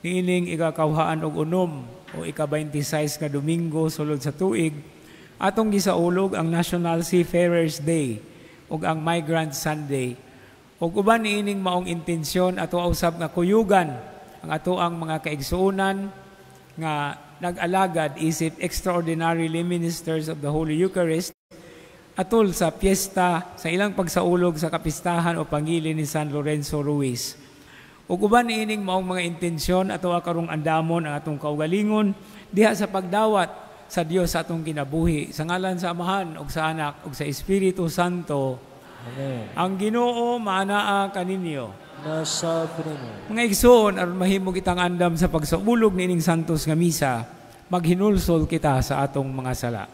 Niining 26 o ika-26 nga Domingo sulod sa tuig, atong gisaulog ang National Seafarers Day ug ang Migrant Sunday. Ug uban niining maong intensyon, ato usab nga kuyugan ang ato ang mga kaigsuonan nga nag-alagad isip extraordinarily ministers of the Holy Eucharist atol sa piyesta sa ilang pagsaulog sa kapistahan o pangili ni San Lorenzo Ruiz. Ug uban niining maong mga intensyon, ato karong andamon ang atong kaugalingon diha sa pagdawat sa Dios sa atong kinabuhi. Sa ngalan sa Amahan ug sa Anak ug sa Espiritu Santo. Amen. Ang Ginoo maanaa kaninyo. Nasa kanimo. Mga igsoon, aron mahimo kitang andam sa pagsaulog niining santos nga misa, maghinulsol kita sa atong mga sala.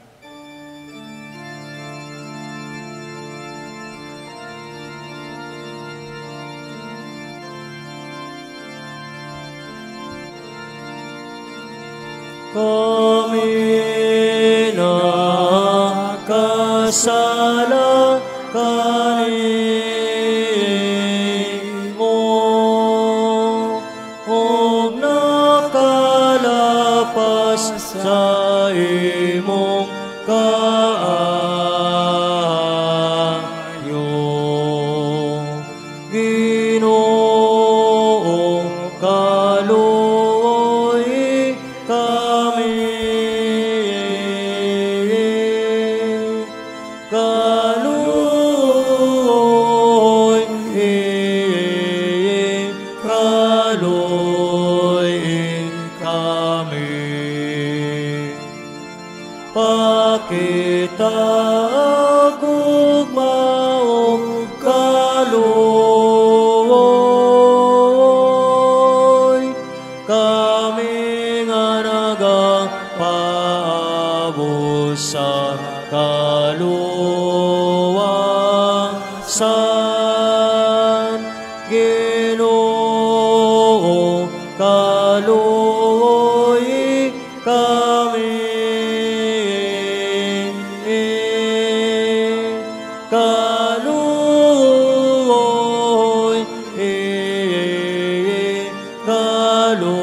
Kami nakasala kanimo, ug nakalapas sa imong kaayo. Ginoo, kaluoy kami. Kaluoy, kaluoy kami. Pakita gugma ug kaluoy, kami nga nagapaabot sa kaluwasan. Ginoo, kaluoy kami. Kaluoy, kaluoy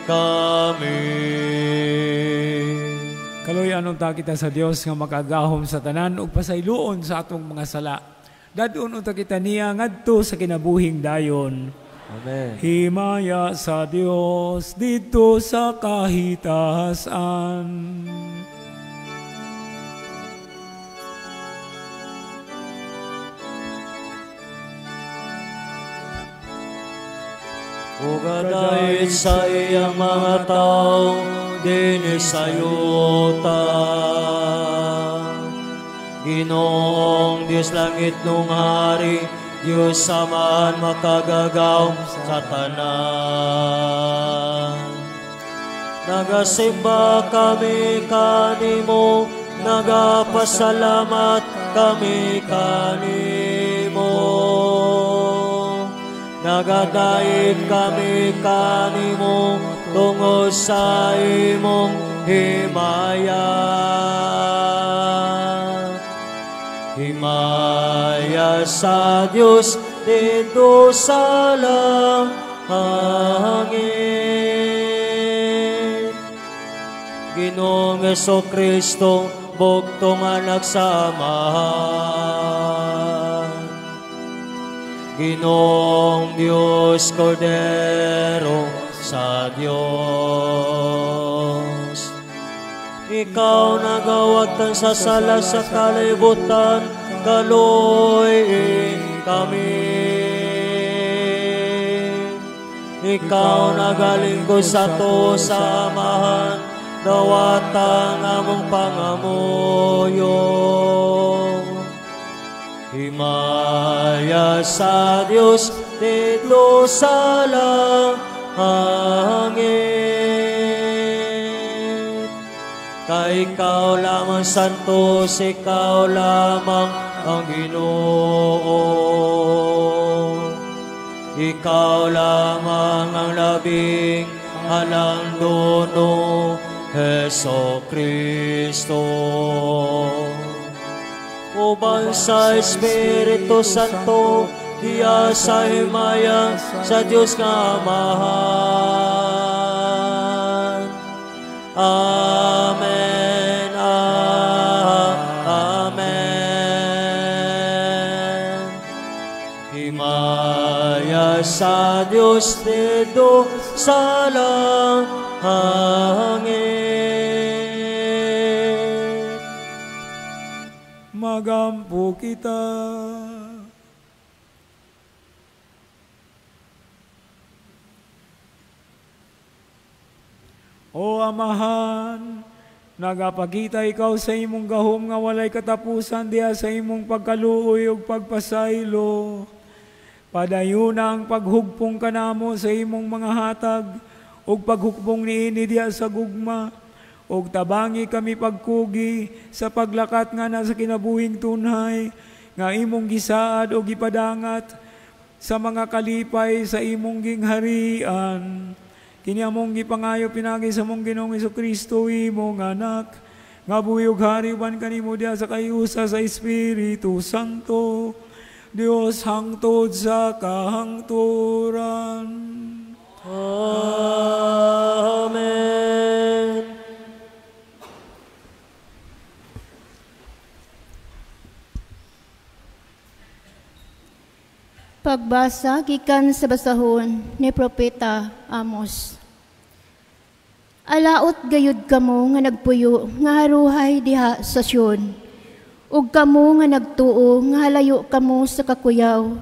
kami. Kaluoyan unta kita sa Dios nga makagahom sa tanan ug pasayloon sa atong mga sala. Dadon unta kita niya ngadto sa kinabuhing dayon. Amen. Himaya sa Dios didto sa kahitasan. Ug adayit sa iyang mga tao dinhi sa yuta. Ginoong Dios langit nung hari, Dios Amahan makagagahom sa tanan. Nagasimba kami kanimo, nagapasalamat kami kanimo. Nagadaig kami kanimo tungod sa imong himaya. Himaya sa Dios didto sa langit. Ginoong Hesukristo, bugtong anak sa Amahan. Ginoong Dios, Kordero sa Dios. Ikaw nagawagtan sa sala sa kalibutan, kaluoy kami. Ikaw nagalingkod sa to sa Amahan, dawatang among pangamuyo. Himaya sa Dios didto sa langit. Kay ikaw lamang santos, ikaw lamang ang Ginoo. Ikaw lamang ang labing halang dono, Heso Kristo. Uban sa Espiritu Santo, diya sa himaya sa Dios nga Amahan. Amen. Amen. Himaya sa Dios didto sa langit. Magampo kita. O Amahan, nagapakita ikaw sa imong gahom nga walay katapusan diha sa imong pagkaluoy ug pagpasaylo. Padayon ang paghugpong kanamo sa imong mga hatag ug paghukbong niini diha sa gugma, ug tabangi kami pagkugi sa paglakat nga nasa kinabuhing tunhay nga imong gisaad o gipadangat sa mga kalipay sa imong gingharian. Kini among gipangayo pinagi sa mong Ginoong Hesukristo imong anak, nga buhi ug hari uban kanimo diha sa kayusa sa Espiritu Santo, Dios hangtod sa kahangturan. Amen. Pagbasa gikan sa basahon ni Propeta Amos. Alaot gayud kamo nga nagpuyo nga haruhay diha sa Sion, ug kamo nga nagtuo nga halayo kamo sa kakuyaw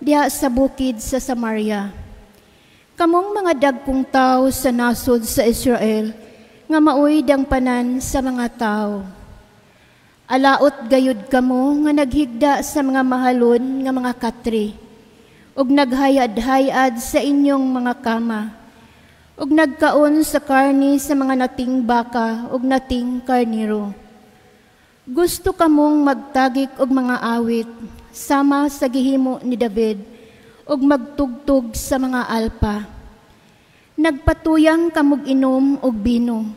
diha sa bukid sa Samaria. Kamong mga dagkong tawo sa nasod sa Israel nga maoy dangpanan sa mga tawo. Alaot gayud kamo nga naghigda sa mga mahalon nga mga katri, ug naghayad-hayad sa inyong mga kama, ug nagkaon sa karni sa mga nating baka ug nating karniro. Gusto kamong magtagik og mga awit sama sa gihimo ni David ug magtugtog sa mga alpa. Nagpatuyang kamog inom og bino,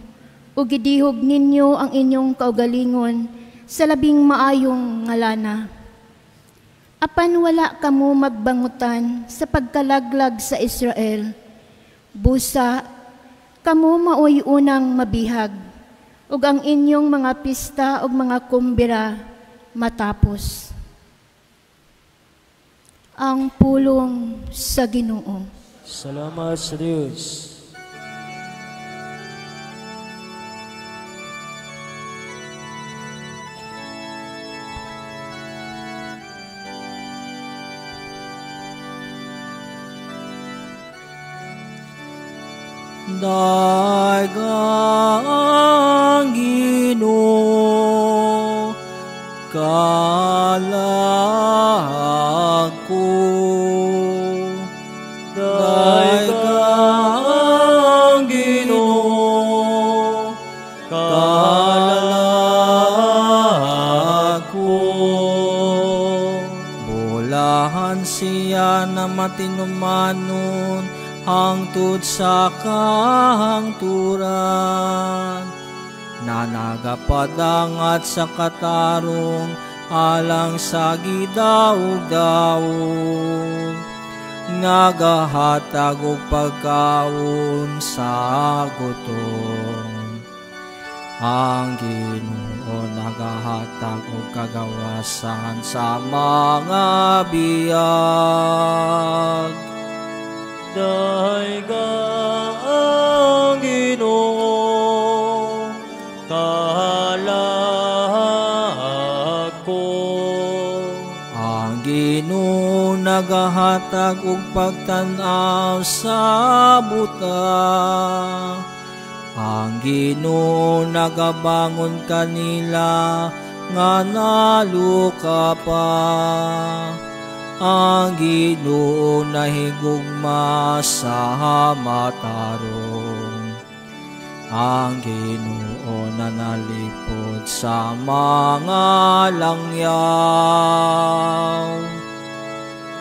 ug gidihog ninyo ang inyong kaugalingon sa labing maayong ngalana. Apan wala kamo magbangutan sa pagkalaglag sa Israel. Busa, kamo maoy unang mabihag, ug ang inyong mga pista ug mga kumbira matapos. Ang pulong sa Ginoo. Salamat sa Dios. Dagang Ginoo, kalag ko. Dagang Ginoo, kalag ko. Bulahan siya na matinumanon hangtod sa kahangturan, na nagapadangat sa katarong alang sa gidaog-daog, nagahatag og pagkaon sa gutom. Ang Ginoo nagahatag og kagawasan sa mga biyag. Dagang Ginoo, kalag ko. Ang Ginoo nagahatag og pagtan-aw sa buta. Ang Ginoo nagabangon kanila nga naluka pa. Ang Ginoo nahigugma sa matarong. Ang Ginoo nanalipod sa mga langyaw.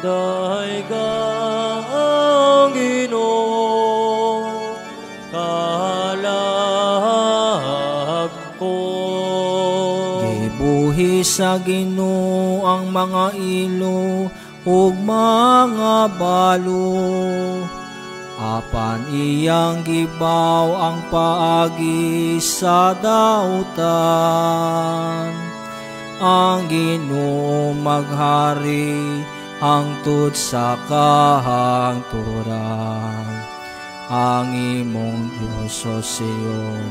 Dagang Ginoo, kalag ko. Gibuhi sa Ginoo ang mga ilo ug mga balo. Apan iyang gibaw ang paagi sa dautan. Ang Ginoo maghari hangtod sa kahangturan. Ang imong Diyos, O Sion,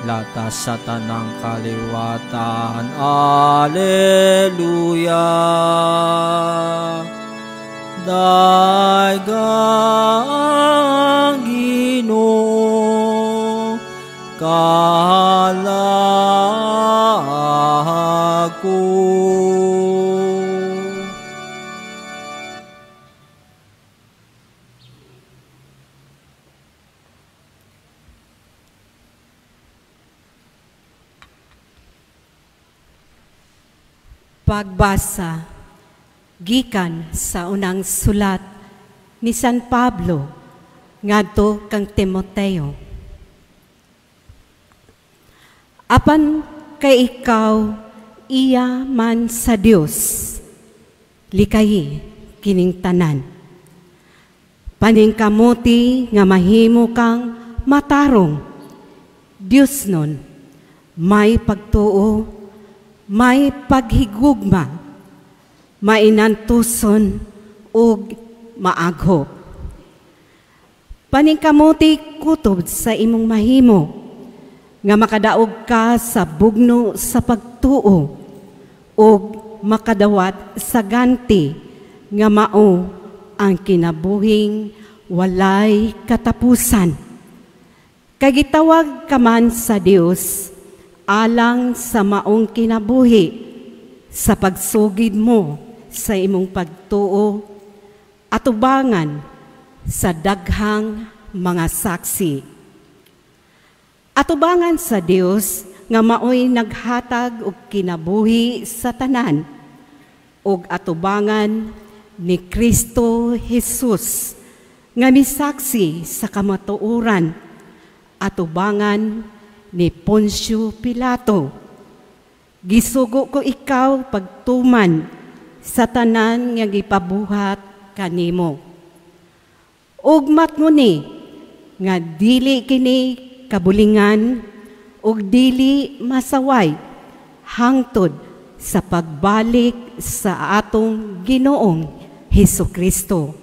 latas sa tanang kaliwatan. Alleluia. Dayga ang Ginoo, kahalag ko. Pagbasa gikan sa unang sulat ni San Pablo ngadto kang Timoteo. Apan kay ikaw iya man sa Dios, likayi kining tanan. Paningkamuti nga mahimo kang matarong, Dios nun, may pagtuo, may paghigugma, mainantuson ug maaghop. Paningkamuti kutob sa imong mahimo, nga makadaog ka sa bugno sa pagtuo ug makadawat sa ganti nga mao ang kinabuhing walay katapusan. Kay gitawag ka man sa Dios alang sa maong kinabuhi sa pagsugid mo sa imong pagtuo atubangan sa daghang mga saksi. Atubangan sa Dios nga maoy naghatag og kinabuhi sa tanan, ug atubangan ni Kristo Jesus nga misaksi sa kamatuoran, atubangan ni Poncio Pilato. Gisugo ko ikaw pagtuman sa tanan nga gipabuhat kanimo. Ugmat mo ni nga dili kini kabulingan ug dili masaway hangtod sa pagbalik sa atong Ginoong Hesukristo.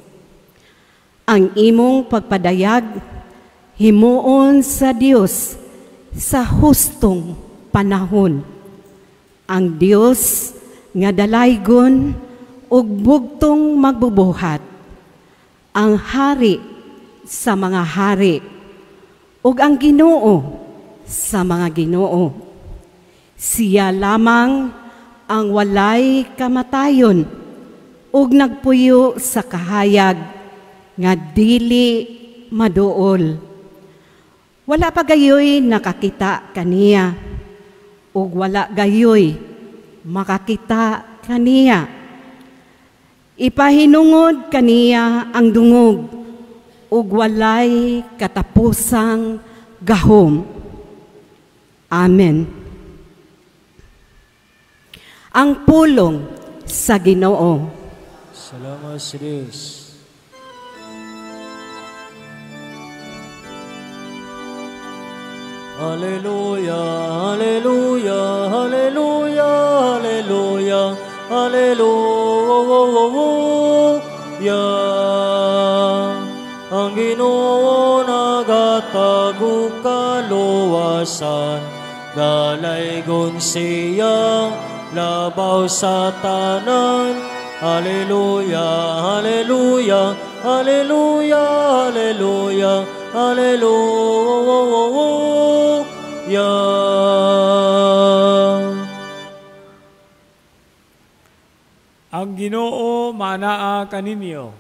Ang imong pagpadayag himuon sa Dios sa hustong panahon. Ang Dios nga dalaygon ug bugtong magbubuhat, ang hari sa mga hari ug ang Ginoo sa mga ginoo. Siya lamang ang walay kamatayon ug nagpuyo sa kahayag nga dili maduol. Wala pa gayoy nakakita kaniya ug wala gayoy makakita kaniya. Ipahinungod kaniya ang dungog ug walay katapusang gahom. Amen. Ang pulong sa Ginoo. Salamat sa Diyos. Alleluia, alleluia, alleluia, alleluia, alleluia. Ang Ginoo nagatag og kaluwasan, dalaygon siya labaw sa tanan. Alleluia, alleluia, alleluia, alleluia, alleluia. Ang Ginoo manaa kaninyo.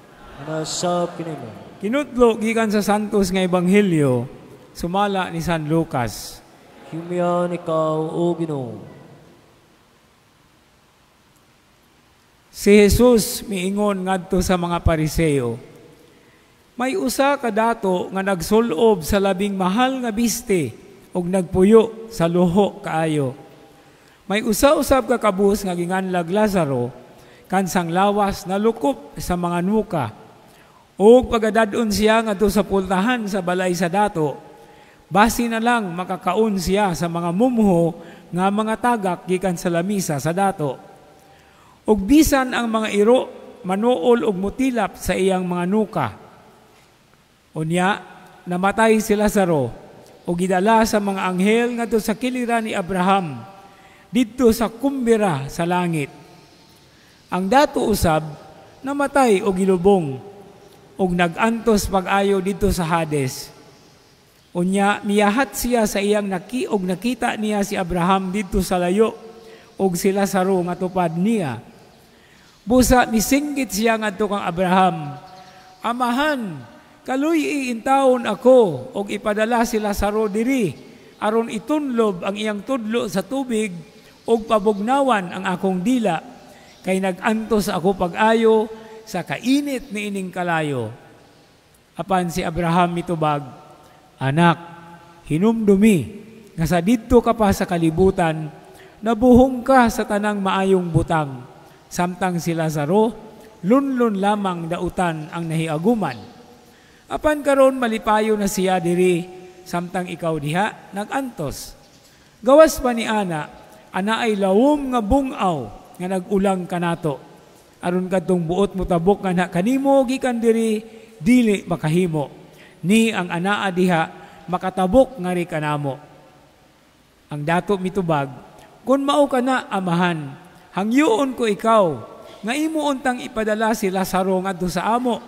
Nasa kinimo. Kinutlo gikan sa Santos nga Ebanghelyo sumala ni San Lucas. Himyan ikaw, o Ginoo. Si Jesus miingon ngadto sa mga Pariseo, may usa ka dato nga nagsulob sa labing mahal nga biste ug nagpuyo sa luho kaayo. May usa-usab ka kabus nga ginganlag Lazaro kansang lawas nalukop sa mga nuka. Ug pagadad-on siya ngadto sa pultahan sa balay sa dato, basi na lang makakaon siya sa mga mumho nga mga tagak gikan sa lamisa sa dato. Ug bisan ang mga iro manuol og mutilap sa iyang mga nuka. Unya namatay si Lazaro ug gidala sa mga anghel ngadto sa kiliran ni Abraham didto sa kumbira sa langit. Ang dato usab namatay og gilubong ug nag-antos pag-ayo didto sa Hades. Unya miyahat siya sa iyang og nakita niya si Abraham didto sa layo ug si Lazaro nga tupad niya. Busa misinggit siya ngadto kang Abraham, "Amahan, kaluy-i intawon ako og ipadala si Lazaro diri aron itunlob ang iyang tudlo sa tubig ug pabugnawan ang akong dila, kay nag-antos ako pag-ayo sa kainit niining kalayo." Apan si Abraham mitubag, "Anak, hinumdumi nga sa didto ka pa sa kalibutan, nabuhong ka sa tanang maayong butang, samtang si Lazaro lunlun lamang dautan ang nahiaguman. Apan karon malipayo na siya diri, samtang ikaw diha nag-antos. Gawas pa ni ana, ana ay lawom nga bungaw nga nag-ulang kanato. Aron kadtong buot motabok nga na kanimo gikan diri, dili makahimo. Ni ang anaa diha makatabok ngari kanamo." Ang dato mitubag, "Kun mao ka na, amahan, hangyoon ko ikaw nga imo untang ipadala si Lazaro ngadto sa amo.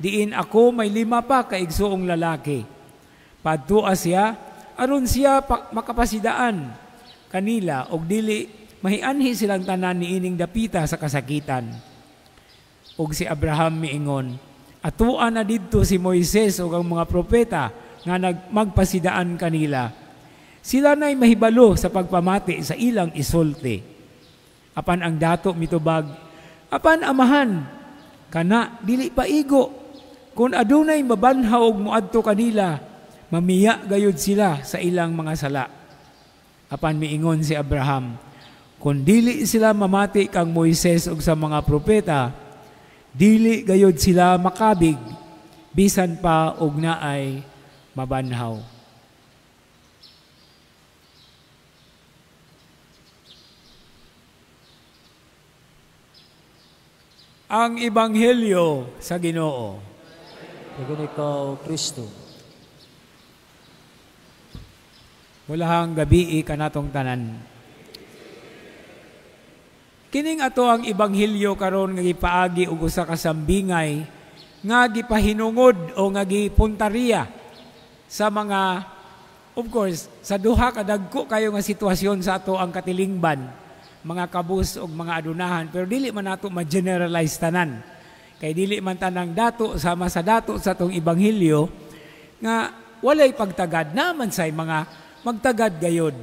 Diin ako may 5 pa ka igsuong lalaki. Padtua siya aron siya makapasidaan kanila og dili mahianhi silang tanan niining dapita sa kasakitan." Og si Abraham miingon, "Atoa na didto si Moises ug ang mga propeta nga magpasidaan kanila. Sila na'y mahibalo sa pagpamati sa ilang isulti." Apan ang dato mitubag, "Apan amahan, kana dili pa igo. Kung adunay mabanhaw og moadto kanila, mamiya gayud sila sa ilang mga sala." Apan miingon si Abraham, "Kung dili sila mamati kang Moises ug sa mga propeta, dili gayud sila makabig, bisan pa og naay mabanhaw." Ang Ebanghelyo sa Ginoo. Daghang ikaw, Kristo. Mulahang gabii kanatong tanan. Kining ato ang ebanghelyo karon nga gipaagi og usa ka sambingay nga gipahinungod o nga gipuntariya sa mga, of course, sa duha ka dagko kayo nga sitwasyon sa ato ang katilingban, mga kabus og mga adunahan, pero dili man nato ma-generalize tanan. Kay dili man tanang dato sama sa dato sa atong ebanghelyo nga walay pagtagad naman say mga magtagad gayod.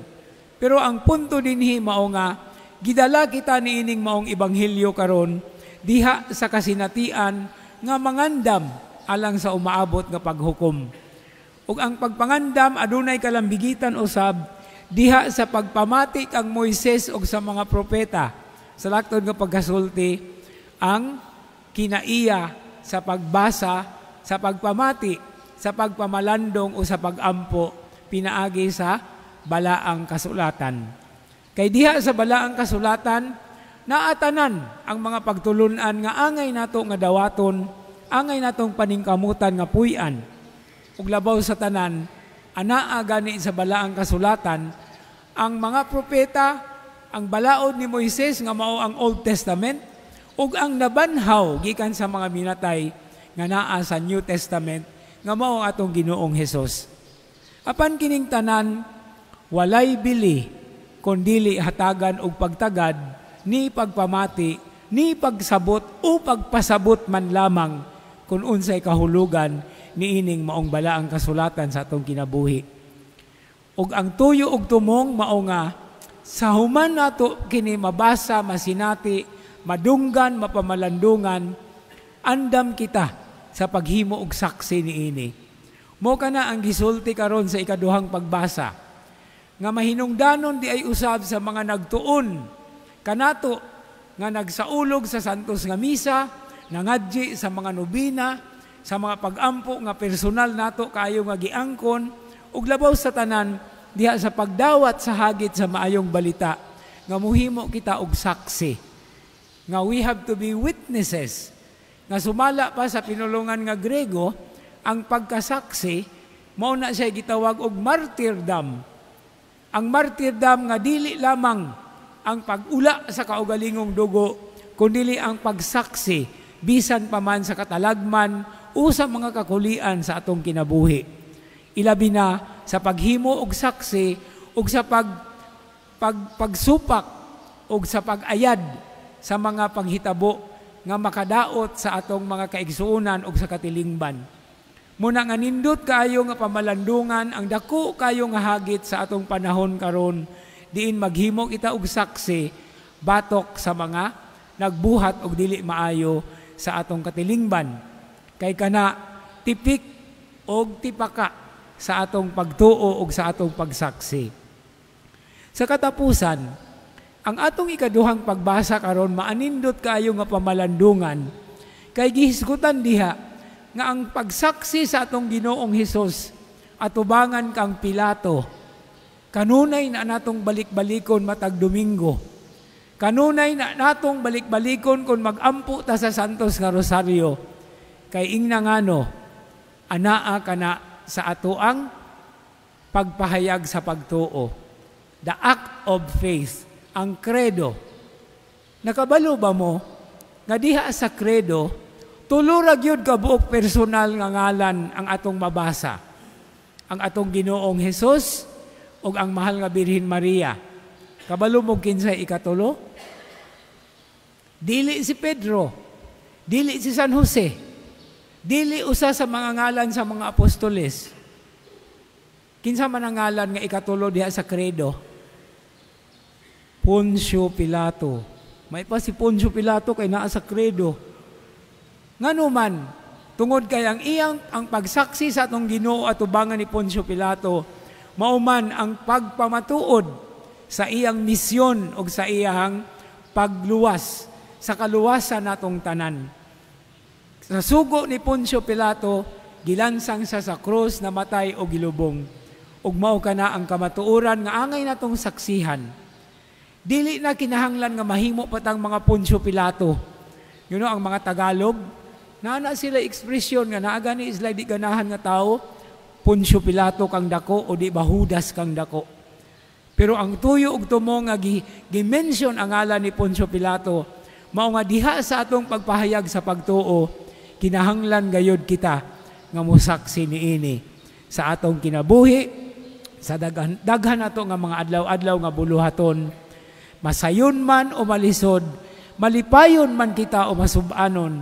Pero ang punto dinhi mao nga gidala kita niining maong ebanghelyo karon diha sa kasinatian nga mangandam alang sa umaabot nga paghukom. Ug ang pagpangandam adunay kalambigitan usab diha sa pagpamati kang Moises ug sa mga propeta. Sa laktod nga pagkasulti ang kinaiya sa pagbasa, sa pagpamati, sa pagpamalandong o sa pagampo pinaagi sa balaang kasulatan. Kay diha sa balaang kasulatan naatanan ang mga pagtulun-an nga angay nato nga dawaton, angay natong paningkamutan nga puy-an. Ug labaw sa tanan, anaa gani sa balaang kasulatan ang mga propeta, ang balaod ni Moises nga mao ang Old Testament, ug ang nabanhaw gikan sa mga minatay nga naa sa New Testament nga mao ang atong Ginoong Hesus. Apan kining tanan walay bili kon dili hatagan og pagtagad ni pagpamati ni pagsabot o pagpasabot man lamang kung unsay kahulugan niining maong balaang kasulatan sa atong kinabuhi. Ug ang tuyo og tumong mao nga sa human nato kini mabasa, masinati, madunggan, mapamalandungan, andam kita sa paghimo og saksi niini. Mo kana ang gisulti karon sa ikaduhang pagbasa nga mahinungdanon di ay usab sa mga nagtuon kanato nga nagsaulog sa Santos nga Misa, nangadji sa mga nobina, sa mga pag-ampo nga personal nato kaayo nga giangkon, ug labaw sa tanan diha sa pagdawat sa hagit sa maayong balita nga muhimo kita og saksi, nga we have to be witnesses. Nga sumala pa sa pinulungan nga Grego, ang pagkasaksi mao na siya gitawag og martyrdom. Ang martyrdom nga dili lamang ang pag-ula sa kaugalingong dugo, kundili ang pagsaksi bisan pa man sa katalagman o sa mga kakulian sa atong kinabuhi. Ilabi na sa paghimo og saksi og sa pagsupak og sa pag-ayad sa mga panghitabo nga makadaot sa atong mga kaigsuonan og sa katilingban. Muna nga nindot kaayo nga pamalandungan ang dako kaayo nga hagit sa atong panahon karon, diin maghimo kita og saksi batok sa mga nagbuhat og dili maayo sa atong katilingban. Kay kana tipik og tipaka sa atong pagtuo og sa atong pagsaksi. Sa katapusan, ang atong ikaduhang pagbasa karon maanindot kaayo nga pamalandungan kay gihisgutan diha nga ang pagsaksi sa atong Ginoong Hesus atubangan kang Pilato. Kanunay na natong balik-balikon matag Domingo. Kanunay na natong balik-balikon kung magampo ta sa Santos nga Rosario. Kay ingna ngano, anaa kana sa ato ang pagpahayag sa pagtuo. The act of faith, ang credo. Nakabalo ba mo nga diha sa credo, tulo ra gyud ka buok personal nga ngalan ang atong mabasa? Ang atong Ginoong Hesus ug ang mahal nga Birhen Maria. Kabalo mo kinsay ikatulo? Dili si Pedro, dili si San Jose, dili usa sa mga ngalan sa mga apostoles. Kinsa man ang ngalan nga ikatulo diha sa credo? Poncio Pilato. May pa si Poncio Pilato kay naa sa credo. Ngano man, tungod kay ang iyang ang pagsaksi sa atong Ginoo atubangan ni Poncio Pilato, mao man ang pagpamatuod sa iyang misyon o sa iyang pagluwas, sa kaluwasan natong tanan. Sa sugo ni Poncio Pilato, gilansang siya sa krus, namatay o gilubong. Ug mao kana ang kamatuoran nga angay natong saksihan. Dili na kinahanglan nga mahimo patang mga Poncio Pilato. You know, ang mga Tagalog, naa sila ekspresyon nga naa gani sila di ganahan nga tao, Poncio Pilato kang dako o di ba Judas kang dako. Pero ang tuyo ug tumo nga gi-mention ang ngalan ni Poncio Pilato, mao nga diha sa atong pagpahayag sa pagtuo, kinahanglan gayod kita nga mosaksi niini sa atong kinabuhi, sa daghan nato nga mga adlaw-adlaw nga buluhaton, masayon man o malisod, malipayon man kita o masubanon,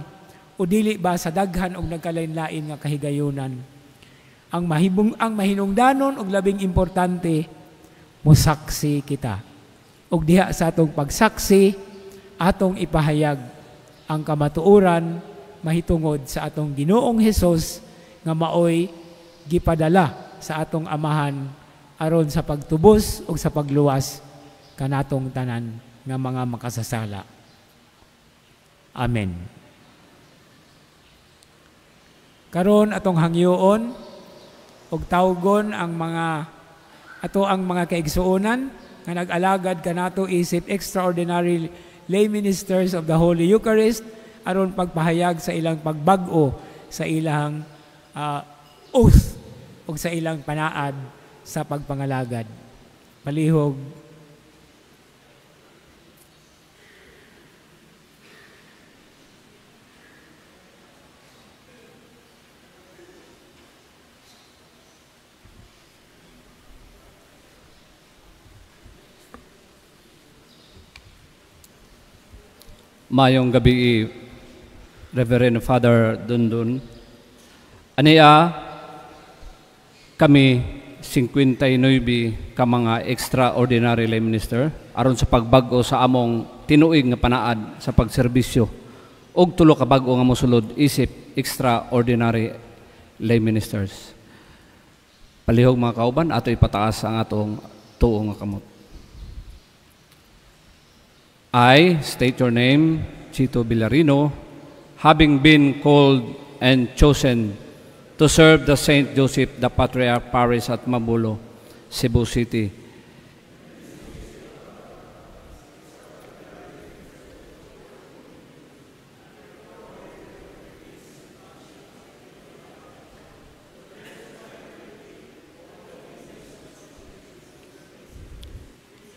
o dili ba sa daghan og nagkalain-lain nga kahigayunan. Ang mahinungdanon og labing importante, mosaksi kita. Og diha sa atong pagsaksi, atong ipahayag ang kamatuoran mahitungod sa atong Ginoong Hesus nga maoy gipadala sa atong amahan aron sa pagtubos ug sa pagluwas kanatong tanan nga mga makasasala. Amen. Karon atong hangyoon ug tawgon ang mga ato ang mga kaigsuonan nga nag-alagad kanato isip extraordinary lay ministers of the Holy Eucharist aron pagpahayag sa ilang pagbag-o sa ilang oath ug sa ilang panaad sa pagpangalagad. Palihog. Mayong gabi, Reverend Father Dundun. Aniya kami 59 ka mga extraordinary lay minister aron sa pagbag-o sa among tinuig nga panaad sa pagserbisyo og tulo ka bag-o nga mosulod isip extraordinary lay ministers. Palihog mga kauban, ato ipataas ang atong tuo nga kamot. I state your name, Chito Villarino, having been called and chosen to serve the Saint Joseph the Patriarch Parish at Mabulo, Cebu City.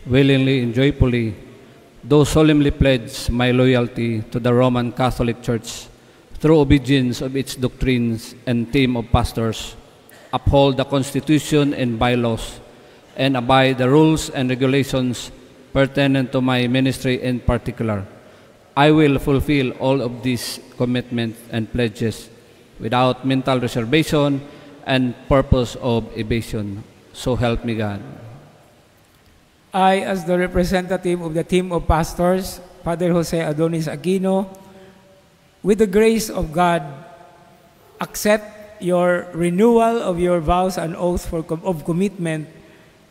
Willingly and joyfully, do solemnly pledge my loyalty to the Roman Catholic Church through obedience of its doctrines and team of pastors, uphold the Constitution and bylaws, and abide the rules and regulations pertaining to my ministry in particular. I will fulfill all of these commitments and pledges without mental reservation and purpose of evasion. So help me God. I, as the representative of the team of pastors, Father Jose Adonis Aquino, with the grace of God, accept your renewal of your vows and oaths of commitment,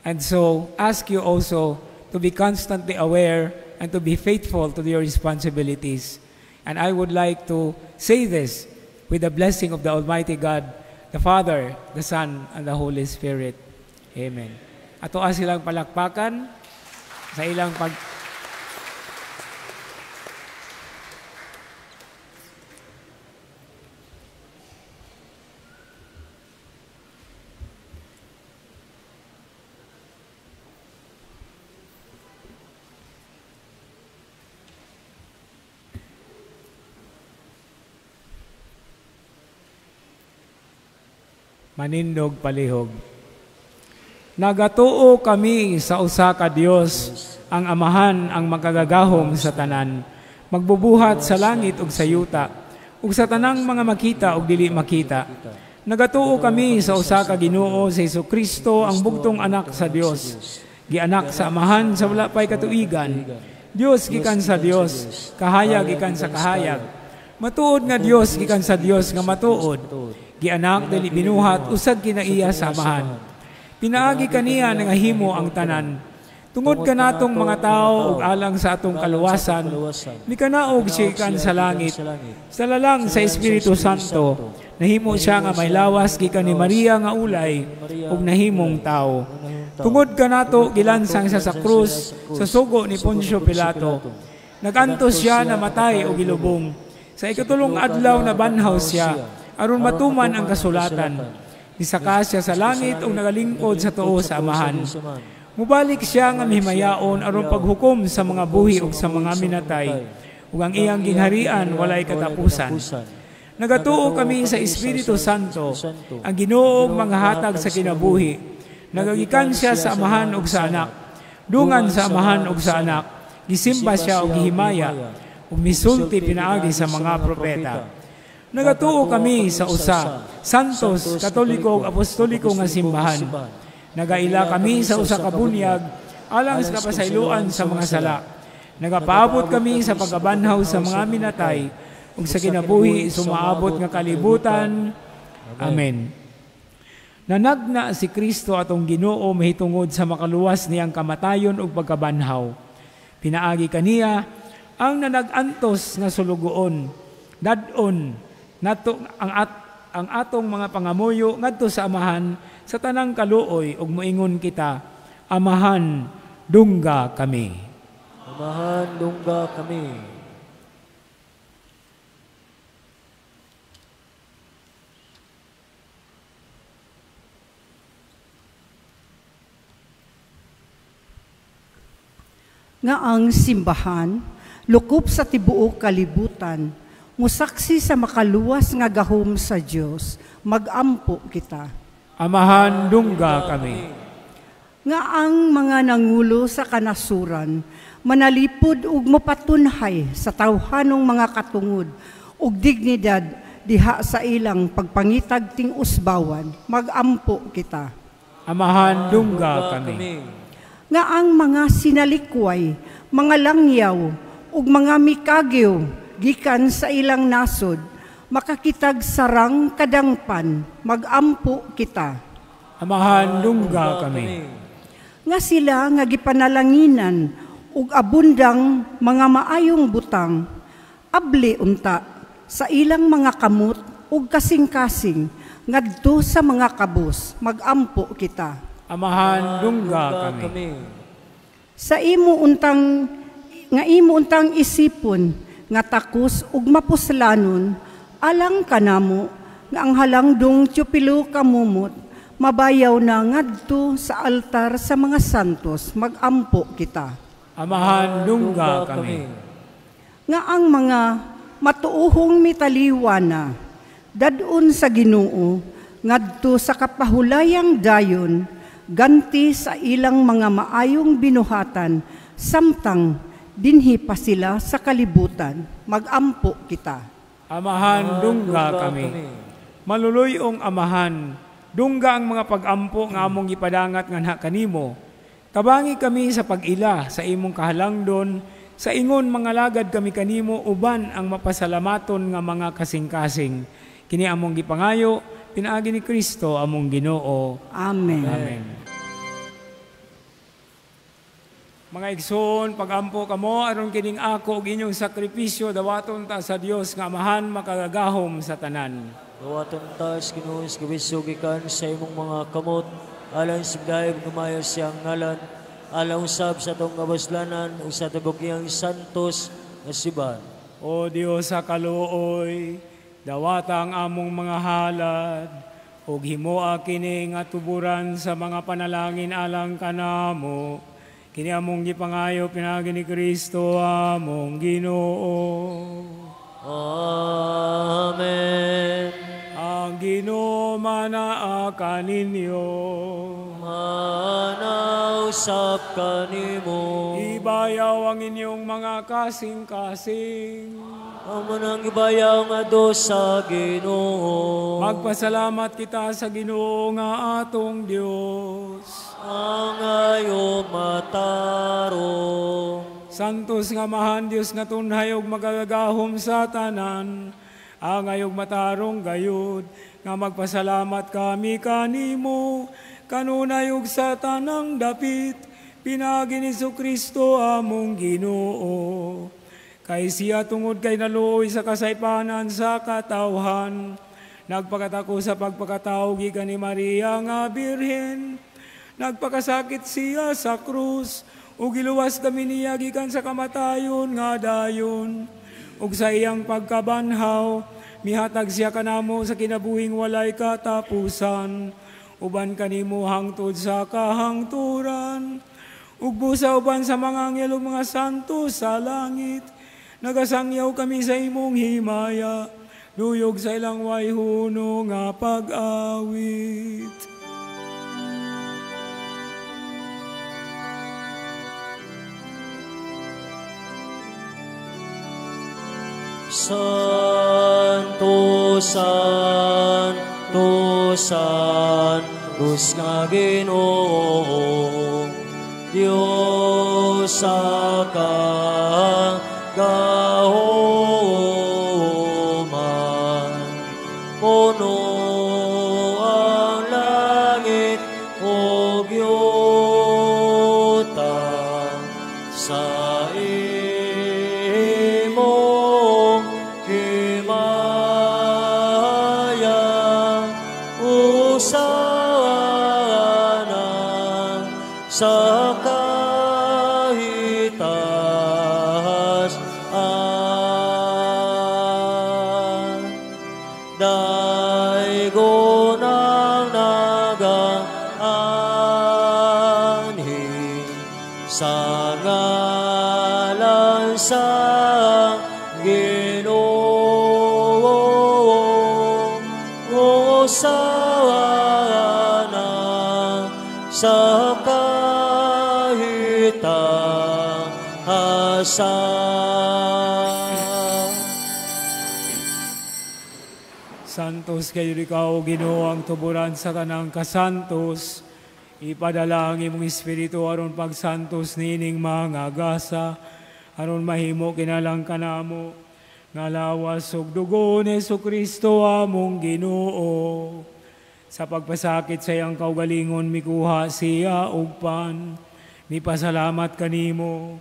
and so ask you also to be constantly aware and to be faithful to your responsibilities. And I would like to say this with the blessing of the Almighty God, the Father, the Son, and the Holy Spirit. Amen. Ato silang palakpakan sa ilang pag Manindog palihog. Nagatuo kami sa usa ka Dios, ang Amahan ang makagagahom sa tanan, magbubuhat sa langit ug sa yuta, ug sa tanang mga makita ug dili makita. Nagatuo kami sa usa ka Ginoo sa Hesukristo, ang bugtong anak sa Dios, gianak sa Amahan sa wala pay katuigan. Dios gikan sa Dios, kahayag gikan sa kahayag. Matuod nga Dios gikan sa Dios nga matuod. Gianak dili binuhat usag kinaiya sa Amahan. Pinaagi kaniya nangahimo ang tanan. Tungod kanatong mga tao ug alang sa atong kaluwasan, mikanaog siya gikan sa langit. Sa lalang sa Espiritu Santo, nahimo siya nga may lawas gikan ni Maria nga ulay ug nahimong tao. Tungod kanato gilansang siya sa krus sa sugo ni Poncio Pilato. Nagantos siya namatay ug gilubong. Sa ikatulong adlaw na banhaw siya aron matuman ang kasulatan. Nisaka siya sa langit ug nagalingkod sa tuo sa Amahan. Mubalik siya nga mihimayaon aron paghukom sa mga buhi ug sa mga minatay, ug ang iyang gingharian walay katapusan. Nagatuo kami sa Espiritu Santo, ang Ginoo og mga hatag sa kinabuhi. Nagagikan siya sa Amahan ug sa Anak. Dungan sa Amahan ug sa Anak, gisimba siya og gihimaya, ug misulti pinaagi sa mga propeta. Nagatuo kami sa usa, Santos, Katoliko ug Apostoliko nga simbahan. Nagaila kami sa usa ka bunyag alang sa kapasayloan sa mga sala. Nagapaabot kami sa pagkabanhaw sa mga minatay ug sa kinabuhi sumaabot nga kalibutan. Amen. Nanagna si Kristo atong Ginoo mahitungod sa makaluwas niyang kamatayon ug pagkabanhaw. Pinaagi kaniya ang nanag-antos nga sulugoon, dad-on nato ang atong mga pangamuyo ngadto sa Amahan sa tanang kaluoy ug moingon kita, Amahan, dungga kami. Amahan, dungga kami. Nga ang simbahan lukop sa tibuok kalibutan, musaksi sa makaluwas nga gahom sa Dios, magampo kita. Amahan, dungga kami. Nga ang mga nangulo sa kanasuran, manalipod ug mopatunhay sa tawhanong mga katungod ug dignidad diha sa ilang pagpangitag ting usbawan, magampo kita. Amahan, dungga kami. Nga ang mga sinalikway, mga langyaw ug mga mikagyo gikan sa ilang nasod, makakitag sarang kadangpan, magampo kita. Amahan, dungga kami. Nga sila nga gipanalanginan ug abundang mga maayong butang, abli unta sa ilang mga kamot ug kasing-kasing ngadto sa mga kabus, magampo kita. Amahan, dungga kami. Sa imo untang nga imo untang isipon nga takos ug mapuslanon, alang kanamo nga ang halangdong tiyopilo kamumot mabayaw na ngadto sa altar sa mga santos, magampo kita. Amahan, dungga kami. Nga ang mga matuohong mitaliwana dadon sa Ginoo ngadto sa kapahulayang dayon, ganti sa ilang mga maayong binuhatan samtang dinhi pa sila sa kalibutan, magampo kita. Amahan, dungga kami. Maluluyong Amahan, dungga ang mga pagampo nga among gipadangat nganha kanimo. Tabangi kami sa pag-ila sa imong kahalangdon, sa ingon mga lagad kami kanimo uban ang mapasalamaton nga mga kasing-kasing. Kini among gipangayo, pinaagi ni Kristo among Ginoo. Amen. Amen. Mga igsoon, pagampo kamo aron kining ako ug inyong sakripisyo dawaton ta sa Dios nga Amahan makagagahom sa tanan. Dawaton ta sa Ginoo sa kabisyo gikan sa imong mga kamot, alang sa dayeg nga siyang ngalan, alang usab sa atong kabaslanan ug sa tibuok iyang santos nga simbahan. O Dios sa kaluoy, dawata ang among mga halad ug himoa kini nga tuburan sa mga panalangin alang kanamo. Kini among gipangayo pinaagi ni Kristo among Ginoo. Amen. Ang Ginoo manaa kaninyo. Manausap kanimo. Ibayaw ang inyong mga kasing-kasing. Amo nang ibayaw nga do sa Ginoo. Magpasalamat kita sa Ginoo nga atong Dios. Ang ayong matarong. Santos nga Amahan, Dios nga tunhay ug magagahom sa tanan, ang ayog matarong gayud nga magpasalamat kami kanimo kanunay ug sa tanang dapit pinaagi ni Kristo among Ginoo. Kay siya tungod kay naluoy sa kasaypanan sa katawhan, nagpakatako sa pagpakatawo gikan ni Maria nga Birhen, nagpakasakit siya sa krus ug giluwas kami niya gikan sa kamatayon nga dayon. Ug sa iyang pagkabanhaw, mihatag siya kanamo sa kinabuhing walay katapusan, uban kanimo hangtod sa kahangturan. Ug busa uban sa mga anghel ug mga santo sa langit, nagasangyaw kami sa imong himaya, duyog sa ilang way huno nga pag-awit. Santo, Santo, Santos nga Ginoo, Dios sa kagahoman, puno ang langit ug yuta sa imong himaya, usana sa kahitaas. Daigon ang nagaanhi sa ngalan sa Ginoo, usana sa kahitasan. Santos kayo ikaw, Ginoo, ang tuburan sa tanang kasantos. Ipadala ang imong espiritu aron pagsantos nining mga gasa, aron mahimo kinalang kanamo nga lawas ug dugo ni Hesukristo among Ginoo. Sa pagpasakit sa iyang kaugalingon mikuha siya og pan, mipasalamat kanimo.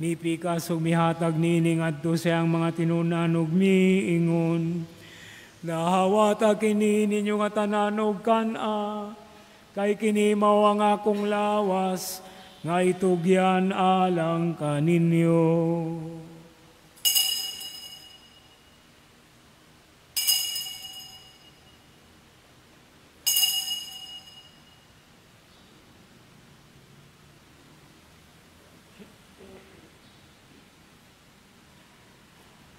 Mipikas ug mihatag niini ngadto sa iyang mga tinunan ug miingon, Dahawata kini ninyo nga tanan og kan-a, kay kini mao ang akong lawas nga itugyan alang kaninyo.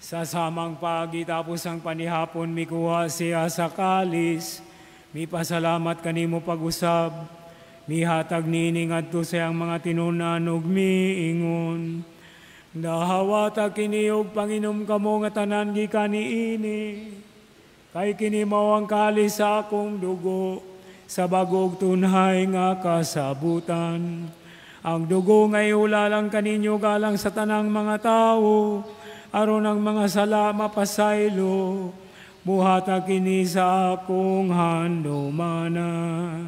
Sa samang pagi tapos ang panihapon, mikuha siya sa kalis, mipasalamat kanimo pag-usab, mihatag niini ngadto sa iyang mga tinunan ug miingon, Dahawata kini og panginom kamo nga tanan gikan niini, kay kini mao ang kalis sa akong dugo, sa bag-ong tunhay nga kasabutan. Ang dugo nga iulalang kaninyo galang sa tanang mga tawo, aron ang mga sala mapasaylo, buhata kini sa akong handumanan.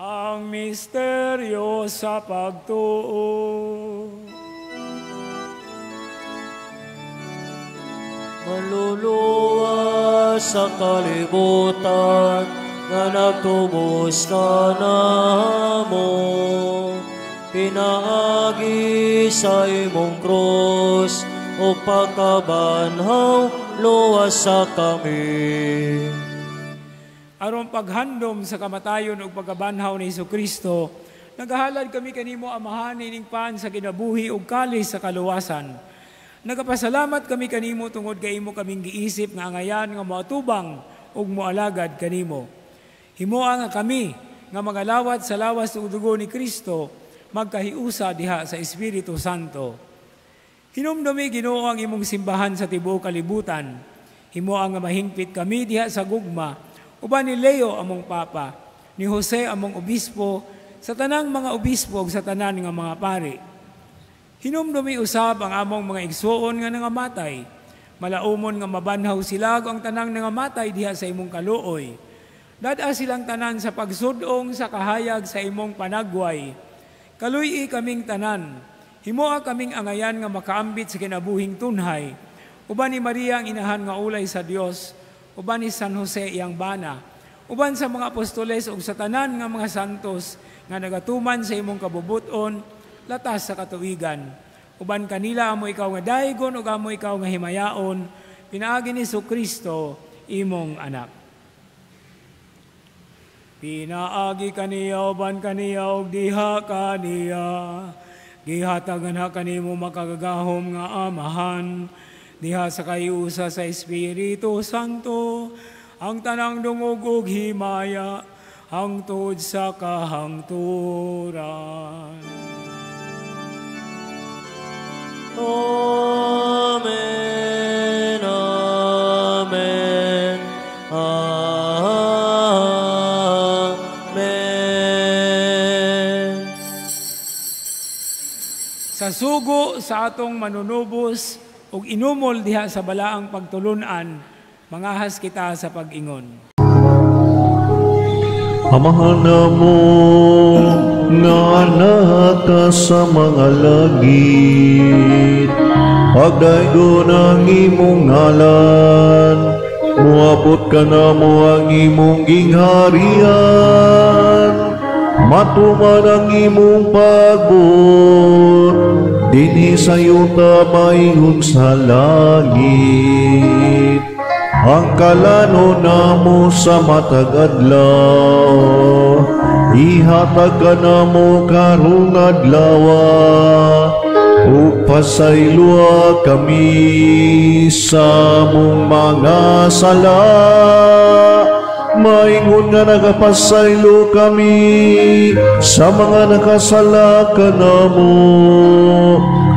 Ang misteryo sa pagtuo. Maluluwas sa kalibutan nga nagtubos ka namo, pinaagi sa imong krus o pagkabanhaw, luwas sa kami. Aron paghandom sa kamatayon ug pagkabanhaw ni Hesukristo, nagahalad kami kanimo Amahan ining pan sa kinabuhi ug kalis sa kaluwasan. Nagapasalamat kami kanimo tungod kay imo kaming giisip nga angayan nga moatubang ug moalagad kanimo. Himoa nga kami nga magalawat sa lawas ug dugo ni Kristo, magkahiusa diha sa Espiritu Santo. Hinumdumi Ginoo ang imong simbahan sa tibuok kalibutan. Himoa nga mahingpit kami diha sa gugma, uban ni Leo among Papa, ni Jose among obispo, sa tanang mga obispo ug sa tanan nga mga pari. Hinumdumi usab ang among mga igsuon nga nangamatay. Malaumon nga mabanhaw sila ang tanang nangamatay diha sa imong kaluoy. Dad-a silang tanan sa pagsudong sa kahayag sa imong panagway. Kaluy-i kaming tanan. Himoa kaming angayan nga makaambit sa kinabuhing tunhay. Uban ni Maria ang inahan nga ulay sa Dios, uban ni San Jose iyang bana, uban sa mga apostoles ug sa tanan nga mga santos nga nagatuman sa imong kabubuton, latas sa katuigan. Uban kanila amo ikaw nga daygon ug amo ikaw nga himayaon, pinaagi ni Jesucristo imong anak. Pinaagi kaniya uban kaniya ug diha kaniya, gihatagan ha kanimo makagagahom nga Amahan, diha sa kayusa sa Espiritu Santo, ang tanang dungog ug himaya, hangtod sa kahangturan. Amen, amen, amen. Sa sugo sa atong manunubos ug inumol diha sa balaang pagtulunan, mangahas kita sa pag-ingon. Amahan namo nga naka sa mga langit, pagdaygon ang imong ngalan, muabot ka namo ang imong gingharian, matuman ang imong pagbuot, dinhi sa yuta maingon sa langit. Ang kalano namo sa matag adlaw, ihatag ka namo karong adlaw, ug pasayloa kami sa among mga sala, maingon nga nagapasaylo kami sa mga nakasala kanamo,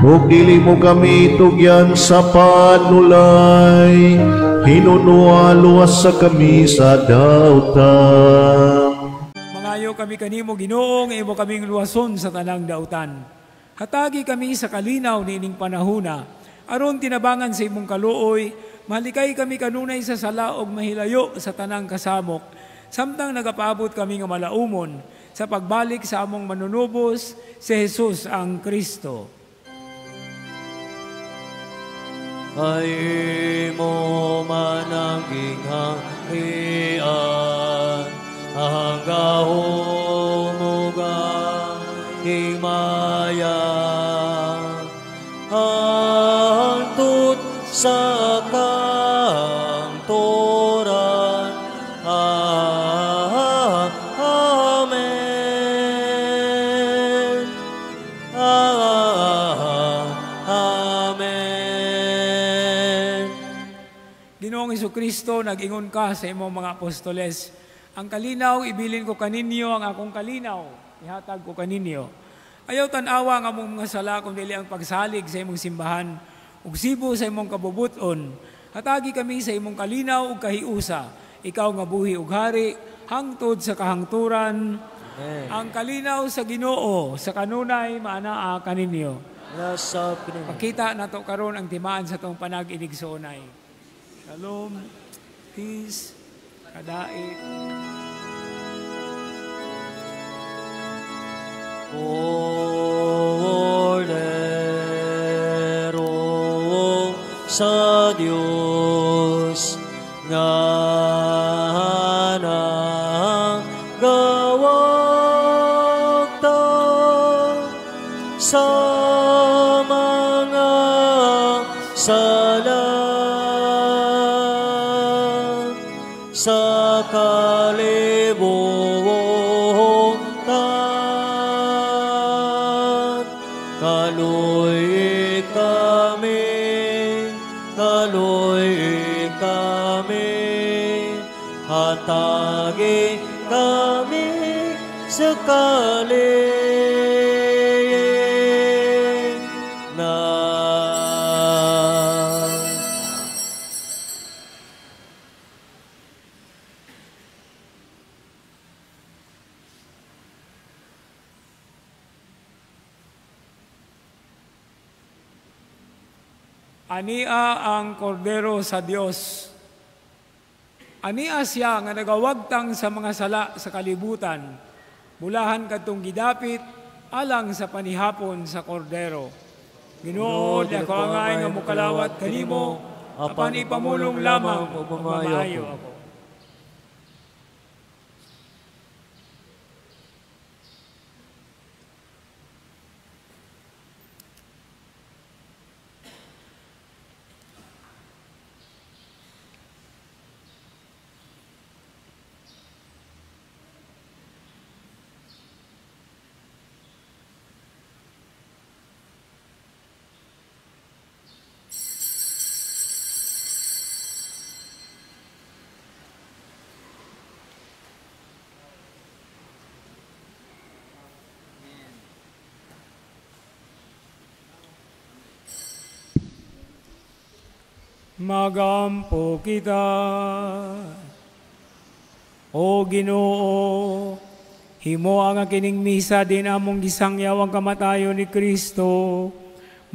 ug dili mo kami tugyan sa panulay, hinunua luwas sa kami sa dautan. Mangayo kami kanimo Ginoo nga imo kaming luwason sa tanang dautan. Hatagi kami sa kalinaw niining panahuna, aron tinabangan sa imong kaluoy, malikay kami kanunay sa sala og mahilayo sa tanang kasamok, samtang nagapaabot kami nga malaumon sa pagbalik sa among manunubos, si Jesus ang Kristo. Ay imo man ang gingharian, ang gahom ug ang himaya, hangtod sa kahangturan. Amen. Amen. Ginoong Hesukristo, nag-ingon ka sa imong mga apostoles, ang kalinaw ibilin ko kaninyo, ang akong kalinaw ihatag ko kaninyo. Ayaw tan-awa ang among mga sala kung dili ang pagsalig sa imong simbahan ug sibo sa imong kabubuton. Hatagi kami sa imong kalinaw ug kahiusa, ikaw nga buhi ug hari hangtod sa kahangturan. Amen. Ang kalinaw sa Ginoo sa kanunay maanaa kaninyo. Nasa kaninyo. Pakita nato karon ang timaan sa tong panag-inigsoonay. Shalom, peace, kadait. Kordero sa Dios nga nagawagta sa mga sala sa kalibutan. Kaluoy kami, kaluoy kami, hatagi kami sa kalinaw. Ania ang kordero sa Dios. Ania siya nga nagawagtang sa mga sala sa kalibutan. Bulahan kadtong gidapit alang sa panihapon sa kordero. Ginoo, di ako angay nga mokalawat kanimo, apan ipamulong lamang ug mamaayo ako. Magampo kita. O Ginoo, himo ang kining misa din among gisangyaw ang kamatayon ni Kristo.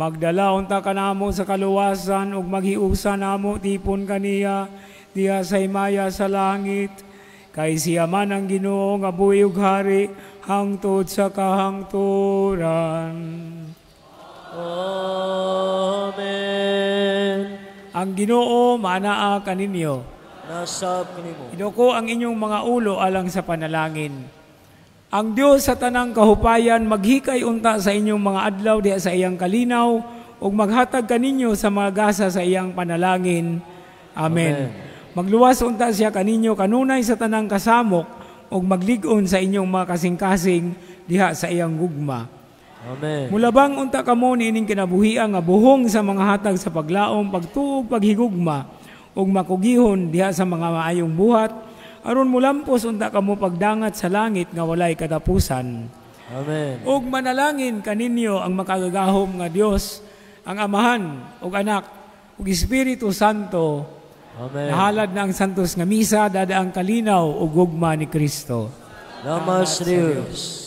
Magdala unta kanamo sa kaluwasan ug maghiusa namo tipon kaniya diha sa himaya sa langit. Kay siya man ang Ginoo nga buhi ug hari hangtod sa kahangturan. Amen. Ang Ginoo maanaa kaninyo. Nasab kanimo. Inuko ang inyong mga ulo alang sa panalangin. Ang Dios sa tanang kahupayan maghikay unta sa inyong mga adlaw diha sa iyang kalinaw ug maghatag kaninyo sa mga gasa sa iyang panalangin. Amen. Amen. Magluwas unta siya kaninyo kanunay sa tanang kasamok ug maglig-on sa inyong mga kasing-kasing diha sa iyang gugma. Amen. Mulabang unta kamo niining kinabuhia nga buhong sa mga hatag sa paglaom, pagtuog, paghigugma ug makugihon diha sa mga maayong buhat aron mulampos unta kamo pagdangat sa langit nga walay katapusan. Amen. Ug manalangin kaninyo ang makagagahom nga Dios, ang Amahan ug Anak ug Espiritu Santo. Amen. Nahalad na ang santos nga misa, dada ang kalinaw ug gugma ni Kristo. Lamas Dios.